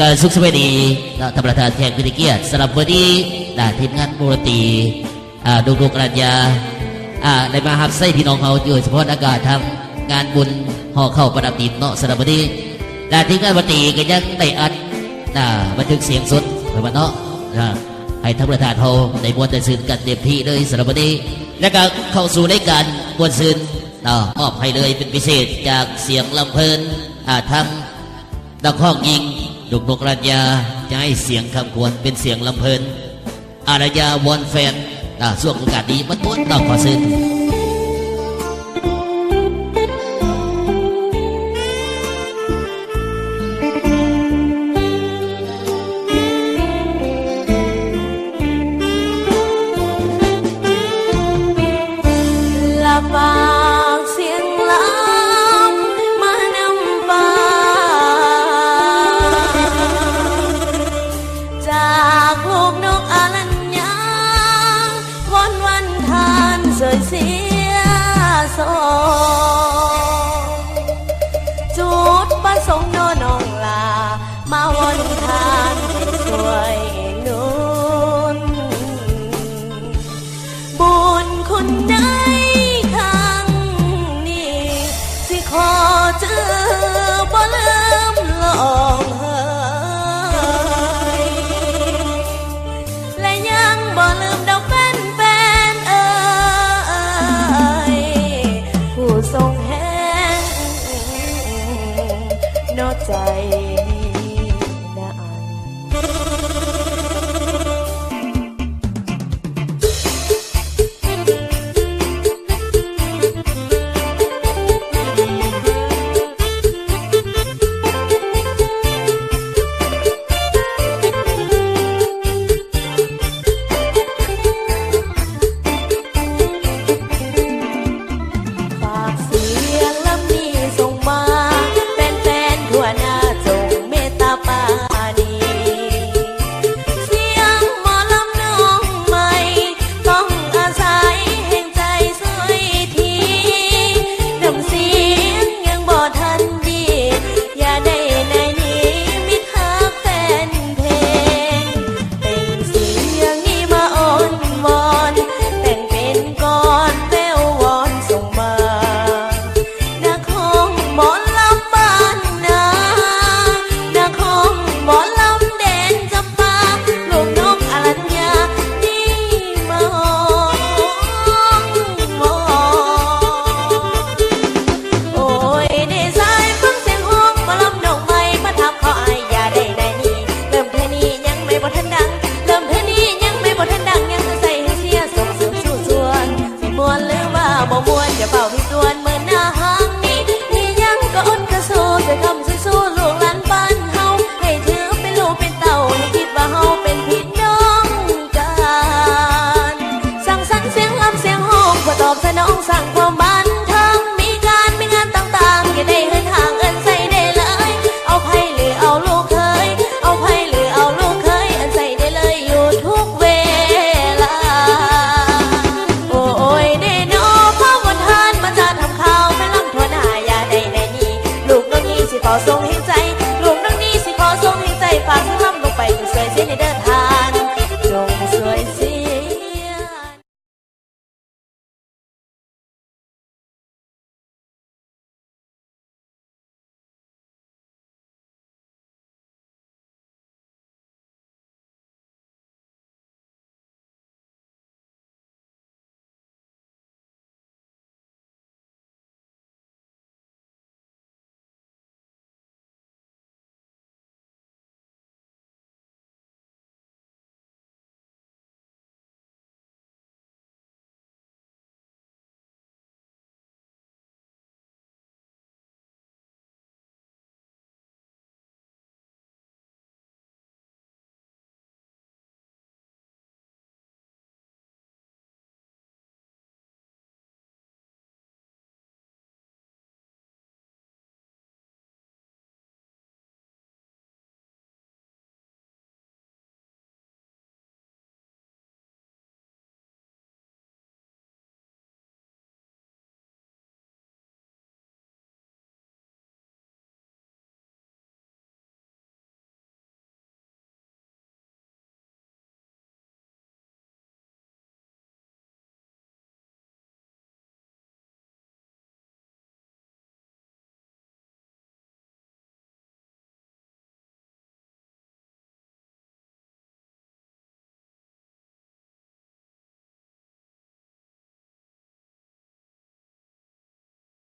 ກໍສຸກສະບາຍດີເນາະ ທ່ານປະທານແຂກຜູ້ມີກຽດ. ສຳລັບມື້ນີ້ນະ ທີມງານວົງດົນຕີ ອ່າ ດຸກໆ ອະລັນຍາ ອ່າ ໄດ້ມາຮັບໃຊ້ພີ່ນ້ອງເຮົາ ໂດຍສະເພາະນະກາທາງງານບຸນຫໍ່ເຂົ້າປະດັບດິນເນາະ. ສຳລັບມື້ນີ້ນະ ທີມງານວົງດົນຕີກໍຍັງໄດ້ອັດນະ ບັນທຶກສຽງສົດໄວ້ເນາະ ນະ ໃຫ້ທ່ານປະທານເຮົາໄດ້ມ່ວນໄດ້ຊື່ນກັນເຕັມທີ່ເລີຍສຳລັບມື້ນີ້. ແລ້ວກໍເຂົ້າສູ່ລາຍການມ່ວນຊື່ນເນາະ ມອບໃຫ້ເລີຍເປັນພິເສດຈາກສຽງລຳເພີນ ອ່າ ທາງ ນັກຮ້ອງຍິງ ດຸກໆ ອະລັນຍາ ຈະໃຫ້ສຽງຄຳຂວັນເປັນສຽງລຳເພີນ ອາລະຍາວອນແຟນ ອ່າ ຊ່ວງໂອກາດນີ້ໝົດໆ ເນາະ ຂໍເຊີນ. ລະປາກສຽງລຳມານຳປາ ຈາກລູກນົກອາລັນຍາ ວອນວັນທ່ານຊ່ວຍເຊຍຊອງ.